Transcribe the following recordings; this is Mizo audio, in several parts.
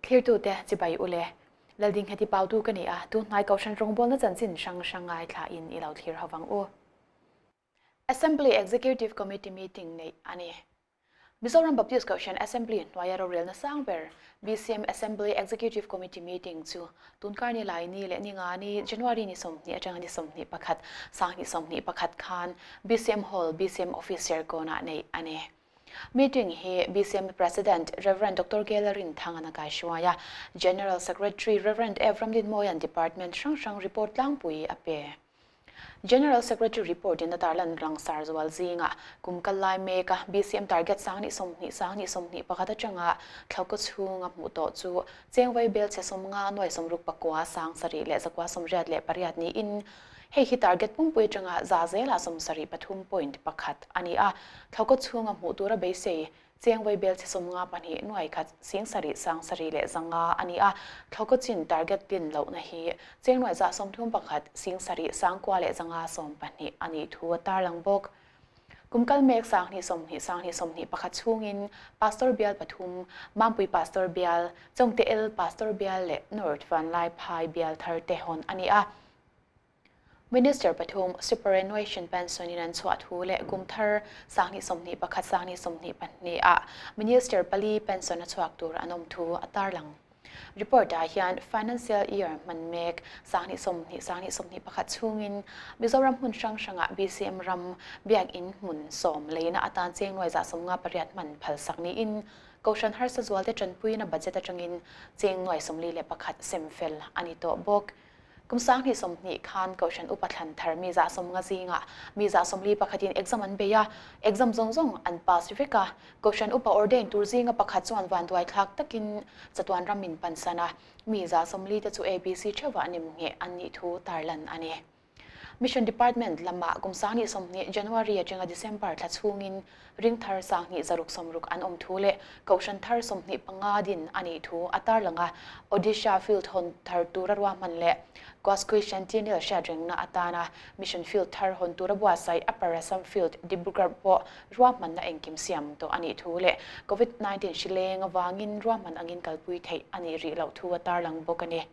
Thlirtute chibai u le. Laldingheti Pautu ka ni a, tun hnai Kohhran rawngbawlna chanchin hrang hrang ngaithlain i lo thlir ho vang u. Assembly Executive Committee meeting neih a ni. Mizoram Baptist Kohhran Assembly hnuaia rorelna sang ber BCM Assembly Executive Committee meeting chu tunkar ni lai ni leh ni nga ni January ni 20 atanga ni 21 sanghnih 21 khan BCM Hall, BCM Office Serkawnah neih a ni. Meeting hi BCM President Rev. Doctor Gela Rinthang an a kaihruai a, General Secretary Rev. Ev Ramdinmawia'n Department hrang hrang report tlangpui a pe. General Secretary report in a tarlan langsar zual zingah kum kal lai meka BCM target sanghnih 20 sanghnih 21 atanga thlaukaw chhunga hmuh tawh chu chengvai bel chhe 50 nuai 60 pakua sang sarih leh zakua 88 niin hei hi target pumpui atanga za zela 73.1 a ni a, thlaukaw chhunga hmuh tura beisei Chengvai bel chhe 52 nuai khat sing sarih sang sarih leh zanga a ni a, thlawkaw chin target tlin lohna hi cheng nuai zah 31 sing sarih sang kua leh zanga 12 a nih thu a tarlang bawk. Kum kal mek 20 20 20 21 chhungin Pastor bial pathum, Mampui Pastor bial, Chawngte El Pastor bial leh North Vanlaiphai bial thar te hawn a ni a. Minister pathum superannuation pension in an chhuah thu leh kum thar 20 21 20 22 ah Minister pali pension a chhuak tur an awm thu a tarlang. Report ah hian financial year hman mek 20 20 20 21 chhungin Mizoram hmun hrang hrangah BCM ram biakinn hmun sawm leina atan cheng nuai za 58 hman phalsak niin Kohhran harsa zualte tanpuina budget atangin cheng nuai 41 sem fel a ni tawh bawk. Kum 20 20 khan Kohhran upa thlan thar mi za 50 zingah mi za 41 in exam an bei a, exam zawng zawng an pass vek a. Kohhran upa ordain tur zinga pakhat chuan vanduai thlak takin chatuan ram min pansan a, mi za 40 te chu ABC theuhah nemngheh an nih thu tarlan a ni. Mission Department lamah kum 20 20 January atanga December thla chhungin ring thar 20 660 an awm thu leh Kohhran thar 25 din a nih thu a tarlang a, Odisha field hawn thar tura ruahman leh Quasquicentennial hriatrengna atana Mission field thar hawn tura buatsaih Upper Assam field Dibrugarh pawh ruahmanna engkim siam tawh a nih thu leh Covid 19 hri leng avangin ruahman angin kalpui theih a nih rih loh thu a tarlang bawk a ni.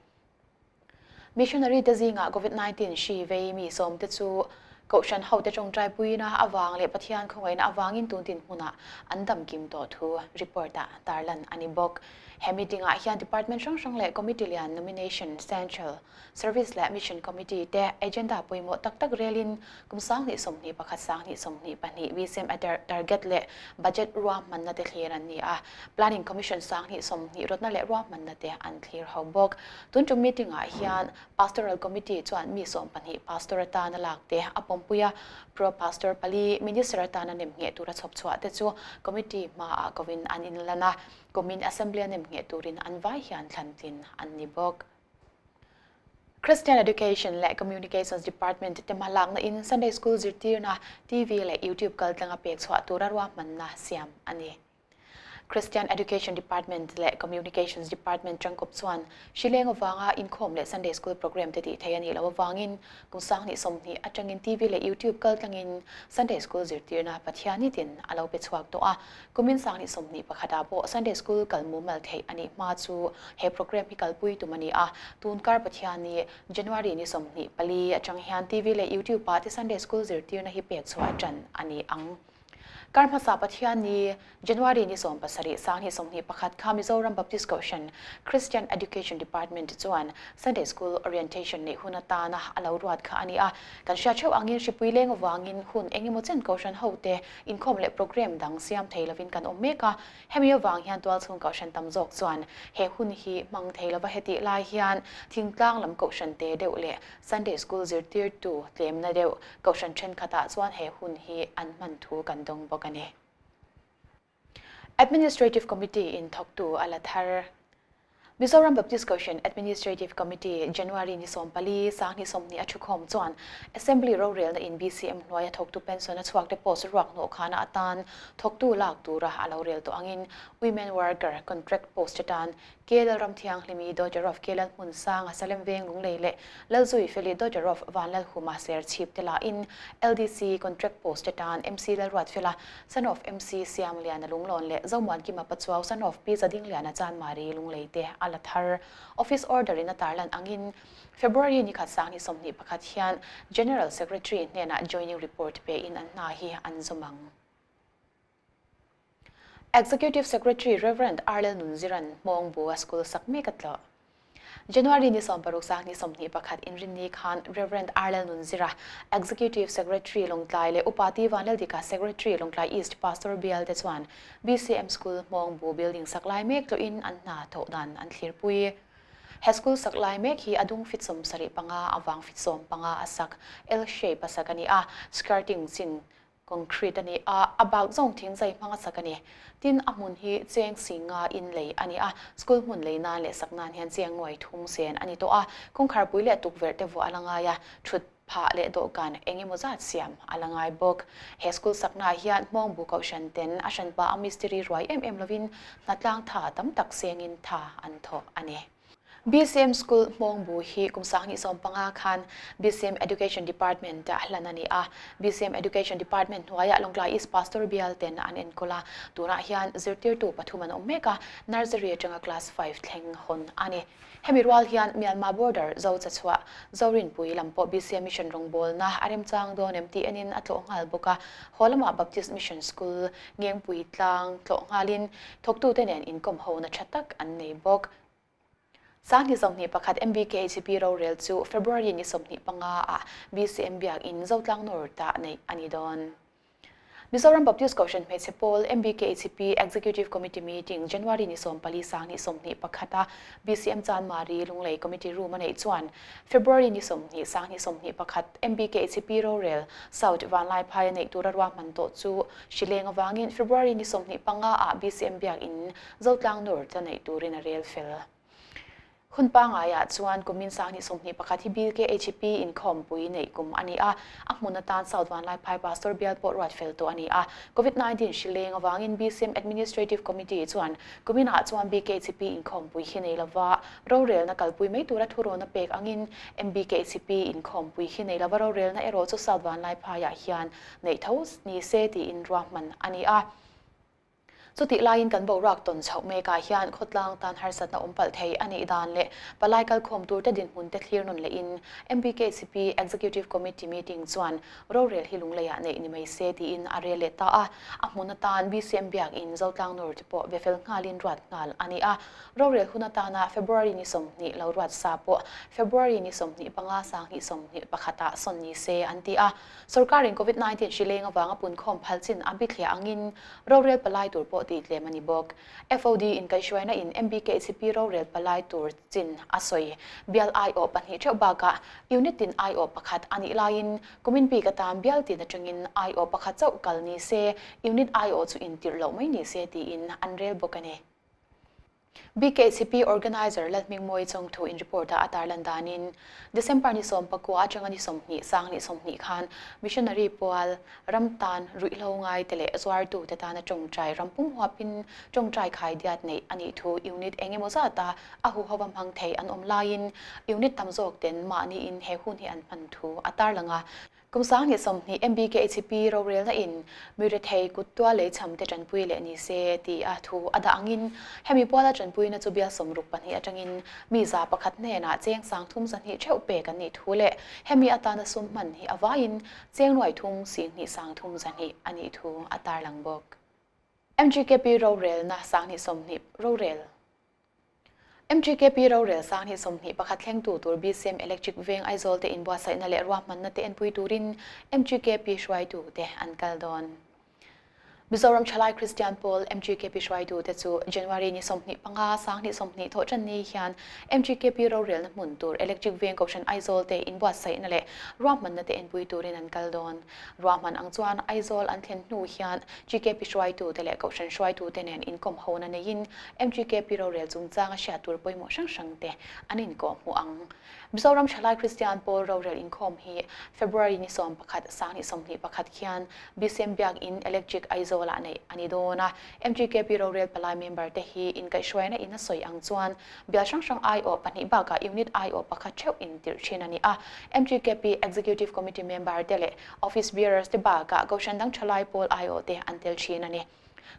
Missionary te zingah Covid 19 hri vei mi sawm te chu Kohhran hote tawngtai puina avang leh Pathian khawngaihna avangin tun tin hmunah an dam kim tawh thu report ah tarlan a ni bawk. He meeting ah hian Department hrang hrang leh Committee lian Nomination, Central Service leh Mission Committee te agenda pawimawh tak tak relin kum 20 21 20 22 BCM a target leh budget ruahmanna te thlir an ni a, Planning Commission 20 20 rawtna leh ruahmanna te an thlir ho bawk. Tun tum meeting ah hian Pastoral Committee chuan mi 12 Pastor atana lak te a pawmpui a, Pro Pastor pali Minister atana nem ngheh tura chhawp chhuah te chu Committee hmaah kovin an inlan a, kumin Assembly a nem ngheh turin an vai hian thlan tlin an ni bawk. Christian Education leh Communications Department te hmalakna in Sunday School zirtirna TV leh YouTube kaltlanga pek chhuah tura ruahmanna siam a ni. Christian Education Department leh Communications Department tangkawp chuan hrileng avanga inkhawm leh Sunday School program te tih theih a nih loh avangin kum 20 20 atangin TV leh YouTube kaltlangin Sunday School zirtirna Pathianitin a lo pe chhuak tawh a. Kumin 20 21 ah pawh Sunday School kal mumal theih a nih hma chu he program hi kalpui tum a ni a. Tunkar Pathiani January ni 24 atang hian TV leh YouTube ah te Sunday School zirtirna hi pek chhuah tan a ni ang. Kar hmasa Pathian ni January ni 17 20 21 kha Mizoram Baptist Kohhran Christian Education Department chuan Sunday School Orientation neih hun atana a lo ruat kha a ni a. Kan hriat theuh angin hripui leng avangin hun engemaw chen Kohhran hote inkhawm leh program dang siam thei lovin kan awm mek a. Hemi avang hian tualchhung Kohhran tam zawk chuan he hun hi hmang thei lova hetih lai hian thingtlang lam Kohhran te deuh leh Sunday School zirtirtu tlemna deuh Kohhran thenkhatah chuan he hun hi an hman thu kan dawng bawk a ni. Administrative Committee in thawktu a la thar. Mizoram Baptist Kohhran Administrative Committee January ni 14 20 20 a thukhawm chuan Assembly rorelna in BCM hnuaia thawktu pension a chhuak te post ruak hnawh khana atan thawktu lak tura a lo rel tawh angin Women Worker Contract Post atan KL Ramthianghlimi Daughter of KL Hmunsanga Salem Veng Lunglei leh Lalzui Feli Daughter of Vanlalhuma Serchhip te lahin LDC Contract Post atan MC Lalruatfela Son of MC Siamliana Lunglawn leh Zomuankima Pachuau Son of Pi Zadingliana Chanmari Lunglei te a la thar. Office Order in a tarlan angin February ni khat 2021 hian General Secretary hnenah joining report pein an hna hi an zawm ang. Executive Secretary Rev. Arlel Nunziran Hmawngbu a school sak mek a tlawh. January ni 60 2021 inrinni khan Rev. Arlel Nunzira, Executive Secretary Lawngtlai leh Upa Ti Vanlaldika Secretary Lawngtlai East Pastor Bial te chuan BCM School Hmawngbu building sak lai mek tlawhin an hna thawh dan an thlirpui. He school sak lai mek hi a dung fit 75 a vang fit 15 a sak L-shape a sak a ni a, skirting chin Concrete a ni a, a bak zawng thing zai hmang a sak a ni. Tin, a hmun hi cheng singa in lei a ni a, school hmun lei nan leh sak nan hian cheng nuai thum sen a ni tawh a, kawngkharpui leh tukverh te vuah a la ngai a, thut phah leh dawhkan eng emaw zat siam a la ngai bawk. He school saknaah hian Hmawngbu Kohhran ten a hranpa a mistiri ruai em em lovin hnatlang tha tam tak sengin tha an thawh a ni. BCM School Hmawngbu hi kum 2015 khan BCM Education Department ah hlan a ni a. BCM Education Department hnuaiah Lawngtlai East Pastor Bial ten an enkawl a. Tunah hian zirtirtu pathum an awm mek a, Nursery atanga Class 5 thleng hawn a ni. Hemi rual hian Myanmar border Zo Chachhuah, Zorinpui lam pawh BCM Mission rawngbawlna a remchang dawn em tih enin a tlawh nghal bawk a. Haw lamah Baptist Mission School Ngengpui tlang tlawh nghalin thawktute nen inkawm hona tha tak an nei bawk. 2021 MBKHP rorel chu February ni 25 ah BCM Biakinn Zotlang North ah neih a ni dawn. Mizoram Baptist Kohhran Hmeichhe Pawl MBKHP Executive Committee Meeting January ni 14 2021 a BCM Chanmari Lunglei Committee Room a neih chuan February ni 20 2021 MBKHP rorel South Vanlaiphai a neih tura ruahman tawh chu hrileng avangin February ni 25 ah BCM Biakinn Zotlang North a neih turin a rel fel. Hun pangaiah chuan kumin 2021 hi BKHP inkhawmpui neih kum a ni a, a hmun atan South Vanlaiphai Pastor bial pawh ruat fel tawh a ni a. Covid-19 hri leng avangin BCM Administrative Committee chuan kuminah chuan BKHP inkhawmpui hi nei lova rorelna kalpui mai tura thurawn a pek angin MBKHP inkhawmpui hi nei lova rorelna erawh chu South Vanlaiphaiah hian neih tho ni se tiin ruahman a ni a. Chutih laiin kan boruak tawn chhoh mekah hian khawtlang tan harsatna awm palh thei a nih dan leh palai kalkhawm turte dinhmun te thlir nawn lehin MBKCP Executive Committee meeting chuan rorel hi lungleiah neih ni mai se tiin a rel leh ta a. A hmun atan BCM Biakinn Zotlang North pawh ve fel nghalin ruat nghal a ni a. Rorel hun atana February ni 20 lo ruat sa pawh February ni 25 2021 ah sawn ni se an ti a. Sorkarin Covid 19 hri leng avanga punkhawm phal chin a bithliah angin rorel palai tur pawh tih tlem a ni bawk. FOD inkaihhruaina in MBKHP rorel palai tur chin a sawi. Bial aiawh pahnih theuh bakah unit tin aiawh pakhat a nih laiin kumin bik atan bial tin atangin aiawh pakhat chauh kal ni se, unit aiawh chu intirh loh mai ni se tiin an rel bawk a ni. BKCP Organizer Lalhmingmawii Chawngthu in report ah a tarlan danin December ni 19 atanga ni 20 2020 khan Missionary pual ram tan ruihhlo ngai te leh zuartu te tana tawngtai ram pum huapin tawngtai khaidiat neih a nih thu unit eng emaw zata a huhova hmang thei an awm laiin unit tam zawk ten mahniin he hun hi an hman thu a tarlang a. Kum 2020 MBKHP rorelna in mi rethei kut tual lei cham te tanpui leh ni se ti a thu a dah angin hemi puala tanpuina chu bial 62 atangin mi 100 hnenah cheng 320 theuh pek an nih thu leh hemi atana sum hman hi a vaiin cheng nuai thum 2 320 a nih thu a tarlang bawk. MGKP rorelna 2020 rorel. MGKP rorel 2021 thlengtu tur BCM Electric Veng Aizawl te inbuatsaihna leh ruahmanna te enpui turin MGKP hruaitu te an kal dawn. Mizoram Thalai Kristian Pawl MGKP hruaitu te chu January ni 25 2020 thawhtan ni hian MGKP rorelna hmun tur Electric Veng Kohhran Aizawl te inbuatsaihna leh ruahmanna te enpui turin an kal dawn. Ruahman ang chuan Aizawl an thlen hnu hian GKP hruaitute leh Kohhran hruaitute nen inkawm hona neiin MGKP rorel chungchanga hriat tur pawimawh hrang hrangte an inkawhhmuh ang. Mizoram Thalai Kristian Pawl rorel inkhawm hi February ni 11 2021 khian BCM Biakinn Electric Aizawlah neih a ni dawn a. MGKP rorel palai member te hi inkaihhruaina in a sawi ang chuan Bial hrang hrang aiawh pahnih bakah unit aiawh pakhat theuh intirh thin a ni a. MGKP Executive Committee member te leh Office Bearers te bakah Kohhran dang thalai pawl aiawh te an tel thin a ni.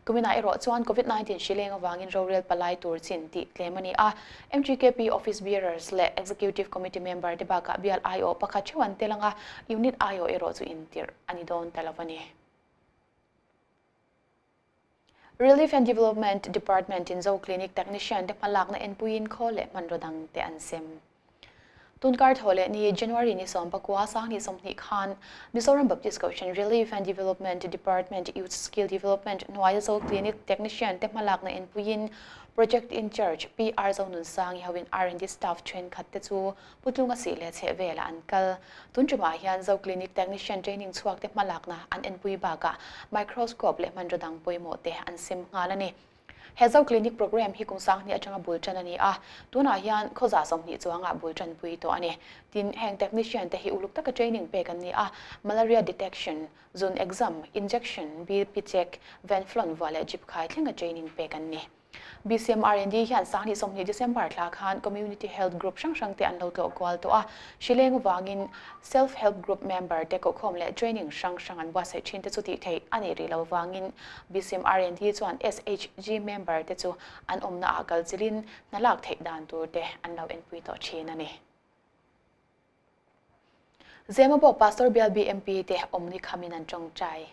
Kuminah erawh chuan Covid 19 hri leng avangin rorel palai tur chin tih tlem a ni a, MGKP Office Bearers leh Executive Committee member te bakah bial aiawh pakhat theuh an tel ang a, Unit aiawh erawh chu intirh a ni dawn ta lo a ni. Relief and Development Department in Zo Clinic Technician te hmalakna enpuiin khawl leh hmanraw dang te an sem. Tunkar thaw leh ni January ni 19 sanghnih 20 khan Mizoram Baptist Kohhran Relief and Development Department Youth Skill Development hnuaia Zo Clinic Technician te hmalakna enpuiin Project in Charge PR Zonunsangi hoin R&D staff thenkhat te chu Putlunga sih leh chheh velah an kal. Tun tumah hian Zo Clinic Technician training chhuak te hmalakna an enpui bakah microscope leh hmanraw dang pawimawh te an sem nghal a ni. He Zo Clinic program hi kum sanghnih atanga bul tan a ni a, tunah hian khawza 20 chuangah bul tanpui tawh a ni. Tin, heng technician te hi uluk taka training pek an ni a, malaria detection, zun exam, injection, BP check, venflon vuah leh jip khai thlenga training pek an ni. BCMRND hian sanghnih 20 December thla khan Community Health Group hrang hrang te an lo tlawh kual tawh a, hrileng vangin Self Help Group member te kohkhawm leh training hrang hrang an buatsaih thin te chu tih theih a nih rih lo vangin BCMRND chuan SHG member te chu an awmna ah kal chilhin hna lak theih dan tur te an lo enpui tawh thin a ni. Zemabawk Pastor Bial BMP te awmni khamin an tawngtai.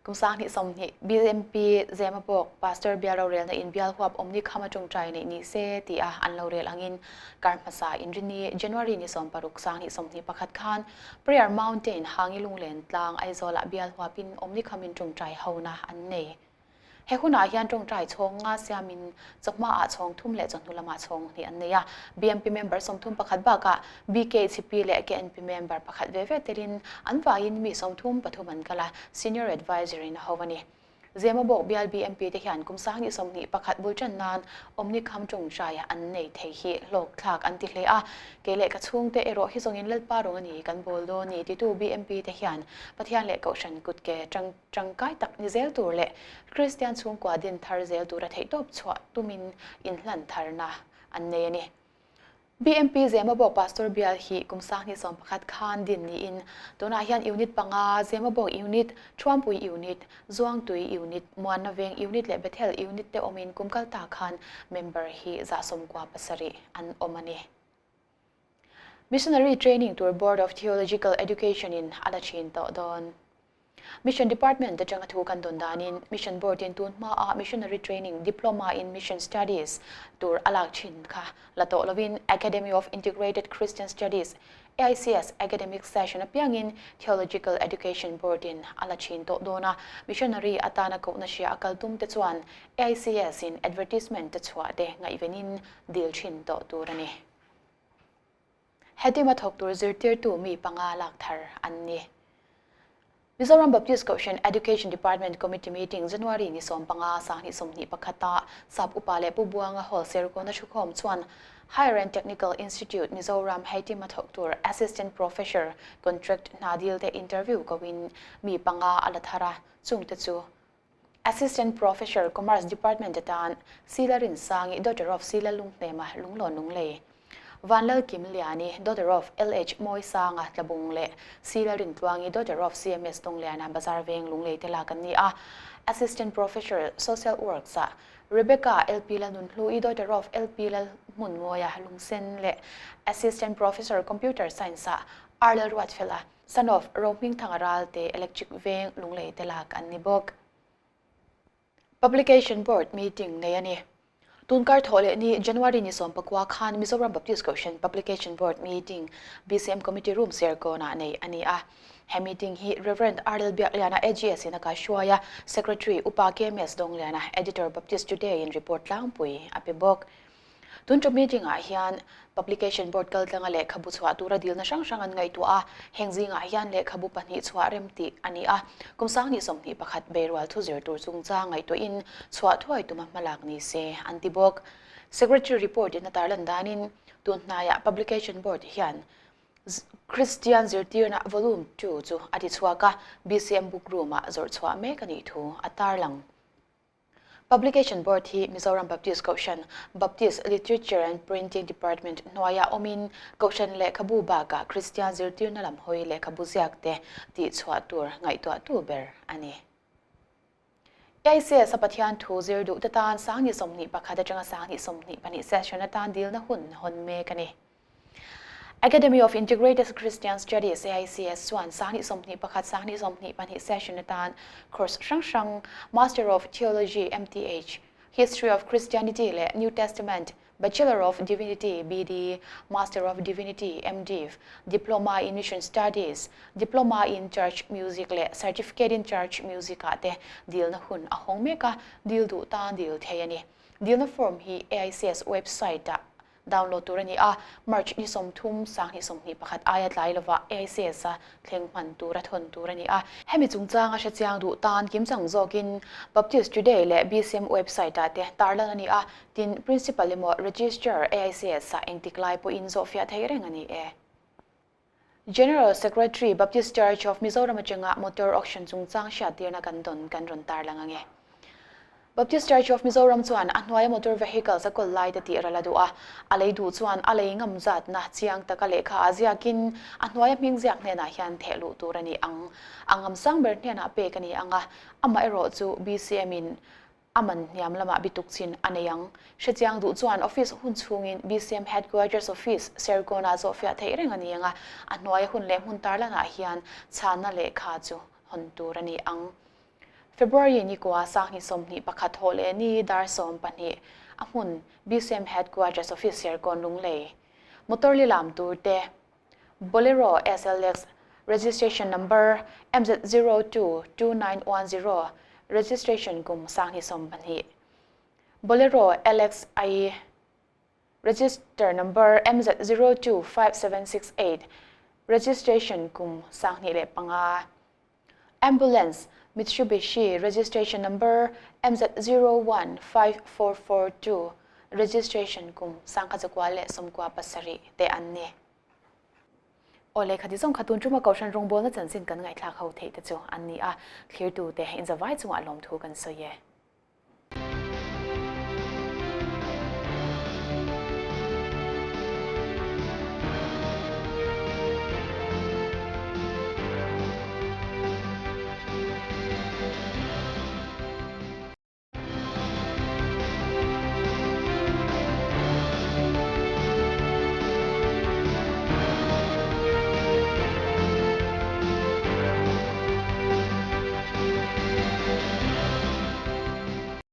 Kum 2020 BMP Zemabawk Pastor Bial rorelna in bial huap awmni khama tawngtai neih ni se ti a an lo rel angin kar hmasa Inrini January ni 16 2021 khan Prayer Mountain Hangi Lunglen tlang Aizawl ah bial huapin awmni khamin tawngtai hona an nei. He hunah hian tawngtai chhawng nga siamin chawhma ah chhawng thum leh chawhnu lamah chhawng hnih an nei a. BMP member 31 bakah BKHP leh KNP member pakhat ve ve telin an vaiin mi 33 an kal a, Senior Adviser in a ho a ni. Zemabawk bial BMP te hian kum 2021 bul tan nan awmni kham tawngtai an nei thei hi hlawk thlak an ti hle a. Kei leh ka chhungte erawh hi zawngin Lalpa rawng a ni kan bawl dawn ni titu BMP te hian Pathian leh Kohhran kutke tang Tangkai tak ni zel tur leh Kristian chhungkua din thar zel tura theihtawp chhuah tumin inhlan tharna an nei a ni. BMP Zemabawk Pastor Bial hi kum 2011 khan din niin tunah hian Unit panga, Zemabawk Unit, Thuampui Unit, Zuangtui Unit, Muanna Veng Unit leh Bethel Unit te awmin kum kal ta khan member hi 97 an awm a ni. Missionary Training tur Board of Theological Education in a la thin tawh dawn. Mission Department atanga thu kan dawn danin Mission Board in tun hmaa Missionary Training Diploma in Mission Studies tur a lak thin kha la tawh lovin Academy of Integrated Christian Studies, AICS, Academic Session apiangin Theological Education Board in a la thin tawh dawn a, Missionary atana kohna hria a kal tum te chuan AICS in advertisement te chhuah te ngaihvenin dil thin tawh tur a ni. Hetima thawk tur zirtirtu mi panga lak thar an ni. Mizoram Baptist Kohhran Education Department Committee Meeting January ni 15 2021 a Sap Upa leh Pu Buanga Hall Serkawna thukhawm chuan Higher and Technical Institute Mizoram Hetima thawk tur Assistant Professor Contract hna dil te interview koin mi panga a la thar a, chungte chu Assistant Professor, Commerce Department atan Sila Rinsangi, daughter of Sila Lunghnema, Lunglawn Lunglei, Vanlal Kim Liani, daughter of LH Mawisanga, Tlabung leh Sila Rintluangi, daughter of CMS Dawngliana, Bazar Veng Lunglei te lak an ni a. Assistant Professor, Social Works ah Rebecca LP Lalnunhlu-i, daughter of LP Lalhmunmawia, Lungsen leh Assistant Professor, Computer Science ah R Lalruatfela, Son of Rohmingthanga Ralte Electric Veng Lunglei te lak an ni bawk. Publication Board meeting nei a ni. Tunkar thawh leh ni January ni 19 khan Mizoram Baptist Kohhran Publication Board meeting BCM Committee Room Serkawnah nei a ni a. He meeting hi Rev. R Lalbiakliana AGS in a kaihruai a, Secretary Upa KMS Dawngliana, Editor Baptist Today in report tlangpui a pe bawk. Tun ṭum meeting ah hian Publication Board kaltlanga lehkhabu chhuah tura dilna hrang hrang an ngaihtuah a, heng zingah hian lehkhabu pahnih chhuah rem tih a ni a, kum 2021 beirual thu zir tur chungchang ngaihtuahin chhuah thuai tuma hmalak ni se an ti bawk. Secretary report in a tarlan danin tun hnaiah Publication Board hian Kristian zirtirna Volume Two chu a ti chhuak a, BCM Book Room ah zawrh chhuah mek a nih thu a tarlang. Publication Board hi Mizoram Baptist Kohhran, Baptist Literature and Printing Department hnuaiah awmin Kohhran lehkhabu bakah Kristian zirtirna lam hawi lehkhabu ziak te tihchhuah tur ngaihtuahtu ber a ni. AICS a Pathian thu zir duh te tan 2021 atanga 2022 session atan dilna hun hawn mek a ni. Academy of Integrated Christian Studies, AICS, chuan 2021, 2022 session atan course hrang hrang Master of Theology, MTH, History of Christianity leh New Testament, Bachelor of Divinity, BD, Master of Divinity, MDiv, Diploma in Mission Studies, Diploma in Church Music leh Certificate in Church Music ah te dilna hun a hawng mek a, dil duh tan dil thei a ni. Dilna form hi AICS website ah Download tur a ni a, March ni 30, 2021 aia tlai lova AICS-a thleng hman tura thawn tur a ni a. Hemi chungchanga hrechiang duh tan kimchang zawkin Baptist Today leh BCM website-ah te tarlan a ni a, tin Principal emaw Registrar AICS-ah engtik lai pawhin zawhfiah theih reng a ni e. General Secretary, Baptist Church of Mizoram atanga motor auction chungchang hriattirna kan dawn kan rawn tarlang ang e. Baptist Church of Mizoram chuan a hnuaia motor vehicles a kawl lai te tih ral a duh a, a lei duh chuan a lei ngam zatna chiang taka lehkha a ziakin a hnuaia hming ziak hnenah hian theh luh tur a ni ang. A ngam sang ber hnenah pek a ni ang a, amaherawh chu BCM in A man hniam lamah bituk chin a nei ang. Hrechiang duh chuan office hun chhungin BCM Headquarters Office, Serkawn-ah zawhfiah theih reng a ni ang a, a hnuaia hun leh hmun tarlanah hian chhanna lehkha chu hawn tur a ni ang. February ni kua 2021 thawh leh ni dar 12 a hmun BCM Headquarters Office Serkawn Lunglei motor lilam tur te Bolero SLX, Registration Number, MZ 022910, Registration kum 2020. Bolero LXI, Register Number, MZ 025768, Registration kum 2005. Ambulance, Mitsubishi, Registration Number, MZ 015442, Registration kum 1997 te an ni. Aw lehkha ti zawng kha tun tuma Kohhran rawngbawlna chanchin kan ngaihthlak ho theih te chu an ni a, thlirtute inzavai chungah lawmthu kan sawi e.